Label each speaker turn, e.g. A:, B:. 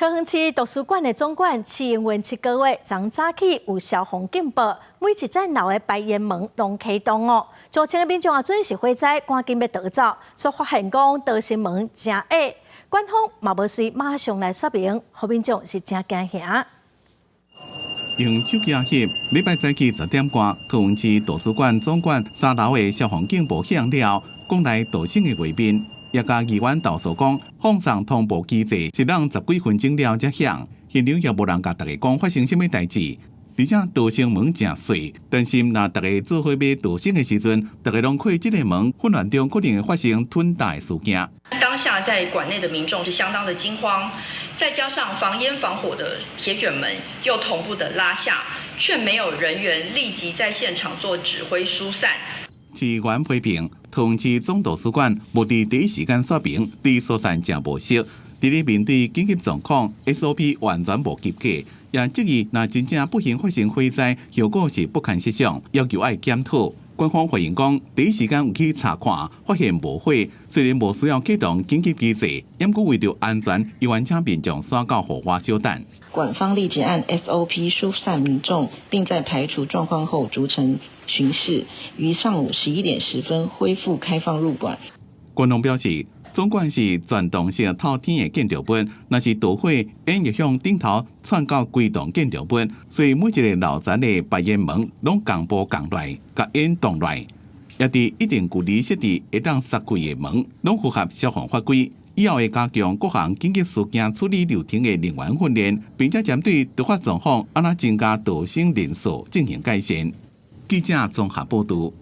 A: 桃園市圖書館的總館試營運7個月，從早起有消防警報，每一層樓的排煙門攏啟動哦。上千个民眾啊準是火災，趕緊欲逃走，煞發現講逃生門誠矮，館方嘛無隨馬上來說明，予民眾是誠驚嚇。
B: 用手機翕，禮拜早起10點外，桃園市圖書館總館三樓的消防警報響了，講來逃生的畫面。也共議員投訴講，放送通報機制是讓十幾分鐘了才響，現場也無人共大家講發生啥物代誌。而且逃生門誠細，擔心若大家做伙欲逃生的時陣，大家攏開這个門，混亂中可能會發生吞大事件。
C: 當下在館內的民眾是相當的驚慌，再加上防煙防火的鐵捲門又同步的拉下，卻沒有人員立即在現場做指揮疏散。
B: 市議員批評，桃園市總圖書館無佇第一時間說明，對疏散誠無熟，佇咧面對緊急狀況，SOP 完全無及格，也質疑若真正不幸發生火災，後果是不堪設想，要求愛檢討。官方回應講，第一時間有去查看，發現無火，雖然無需要啟動緊急機制，毋過為著安全，猶原請民眾徙到戶外小等。
D: 館方立即按 SOP 疏散民眾，並在排除狀況後逐層巡視，於上午11點10分恢復開放入館。
B: 官方表示，總館是全棟式透天的建築物，若是著火，煙會向頂頭竄到規棟建築物，所以每一个樓層的排煙門攏仝步仝來，共煙擋來。也佇一定距離設置會當閂開的門，攏符合消防法規。以後會加強各項緊急事件處理流程的人員訓練，並且針對突發狀況，按怎增加逃生人數進行改善。記者綜合報導。